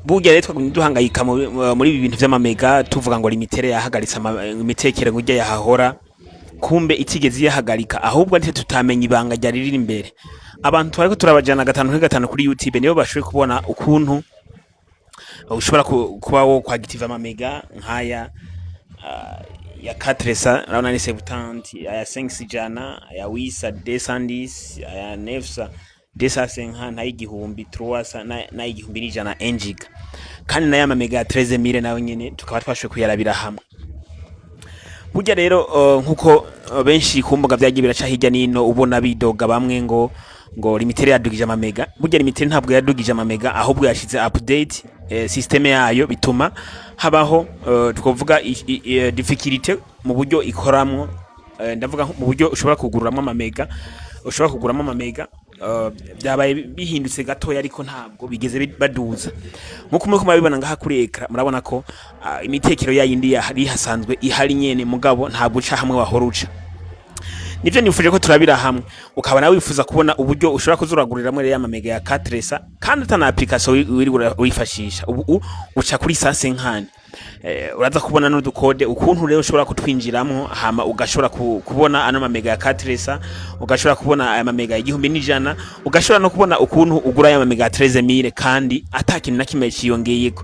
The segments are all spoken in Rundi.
Burya rero twagumye duhangayika muri ibi bintu vy'amamega, tuvuga ngo Lumitel yahagaritse imitekere ngo ujya yahahora, kumbe itigeze iyahagarika, ahubwo ariko tutamenya ibanga ryari riri imbere. Abantu twariko turabajana gatanu kuri gatanu kuri YouTube nibo bashoboye kubona ukuntu ushobora kuba wo kwagitiva amamega nk'aya ya 400, urabona ni 70, aya 500, aya 800, 210, aya 900, 250, ay'igihumbi 300 n'ay'igihumbi n'ijana 1 giga, kandi nayo amamega ya 13 000 nayo nyene tukaba twashoboye kuyarabira hamwe. Burya rero nkuko benshi ku mbuga vyagiye biraca hirya nino, ubona bidoga bamwe ngo Lumitel yadugije amamega. Burya Lumitel ntabwo yadugije amamega, ahubwo yashize update système yayo, bituma habaho twovuga difficulté mu buryo ikoramwo. Ndavuga mu buryo ushobora kugururamwo amamega, ushobora kuguramo amamega, byabaye bihindutse gatoya, ariko ntabwo bigeze baduza. Nkuko muriko murabibona ngaha kuri écran, murabona ko imitekero yayindi yari hasanzwe ihari nyene, mugabo ntabwo uca hamwe wahora uca. Nivyo nifuje ko turabira hamwe. Ukaba nawe wifuza kubona uburyo ushobora kuzuraguriramwo rero amamega ya 400 kandi atana application wirirwa wifashisha, ubu uca kuri 150, uraza kubona n'udukode ukuntu rero ushobora kutwinjiramwo, hama ugashobora kubona ano mamega ya 400, ugashobora kubona aya mamega ya 1100, ugashobora no kubona ukuntu ugura aya mamega ya 13 000 kandi ata kintu na kimwe ciyongeyeko.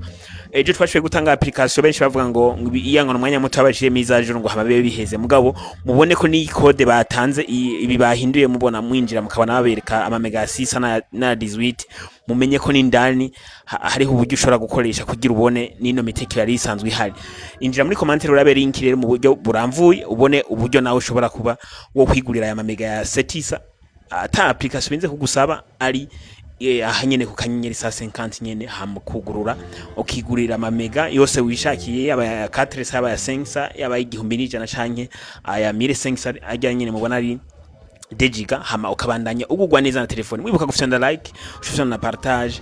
Ejo twashoboye gutanga application, benshi bavuga ngo iya ngo umwanya muto abashiye mise à jour ngo hama bibe biheze, mugabo mubone ko n'iyi code batanze, ibi bahinduye, mubona mwinjira mukabona babereka amamega ya 6 na 18, mumenye ko n'indani hariho uburyo ushobora gukoresha kugira ubone n'ino mitekero yari isanzwe ihari. Injira muri commentaire urabe link rero mu buryo buramvuye, ubone uburyo nawe ushobora kuba wo kwigurira aya mamega ya 700 ata application binze kugusaba, ari aha nyene ku *150 nyene, hama kugurura ukigurira amamega yose wishakiye, yaba ya 400, yaba ya 500, yaba 1100 canke aya 1500 ajya nyene mubona ari 2 giga, hama ukabandanya ugugwa neza na telefone. Wibuka gufyonda like, ufyonda na partage.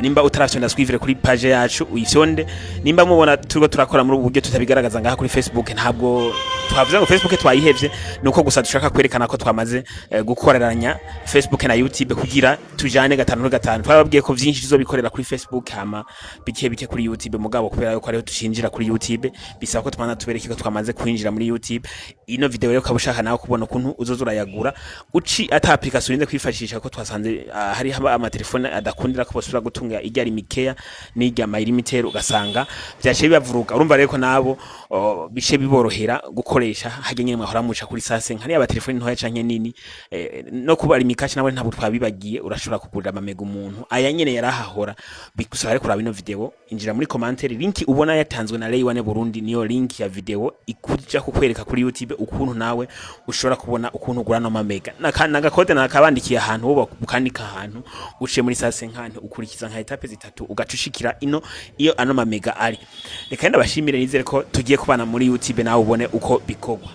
Nimba utarafyonda suivre kuri page yacu, uyifyonde. Nimba mubona turiko turakora muri ubu buryo tutabigaragaza ngaha kuri Facebook, ntabwo twavuze ngo Facebook twayihevye, nuko gusa dushaka kwerekana ko twamaze gukoreranya Facebook na YouTube kugira tujane gatanu kuri gatanu. Twababwiye ko vyinshi tuzobikorera kuri Facebook, hama bike bike kuri YouTube, mugabo kubera yuko ariho dushinjira kuri YouTube, bisaba ko tubanza tubereke ko twamaze kwinjira muri YouTube. Ino video rero ukaba ushaka nawe kubona ukuntu uzoza urayagura uci ata application urinze kwifashisha, ko twasanze hari haba amatelefone adakundira ko bosubira gutunga irya Lumicares n'irya My Lumitel, ugasanga vyaciye bibavuruga. Urumva rero ko nabo bice biborohera gukoresha harya nyene mwahora muca kuri sase nka niba telefone ntoya canke nini. No kuba Lumicash nawe ntabwo twabibagiye, urashobora kugurira amamega umuntu aya nyene yarahahora. Bigusaba rero kuraba ino video, injira muri commentaire, link ubona yatanzwe na Ray One Burundi niyo link ya video ikuja kukwereka kuri YouTube ukuntu nawe ushobora kubona ukuntu ugura no mamega. Nagakode nakabandikiye ahantu wo ukandika ahantu uciye muri sase nkante, ukurikiza nka étapes zitatu, ugaca ushikira ino iyo ano mamega ari. Reka ndabashimire, nizere ko tugiye kubana muri YouTube nawe ubone uko bikorwa.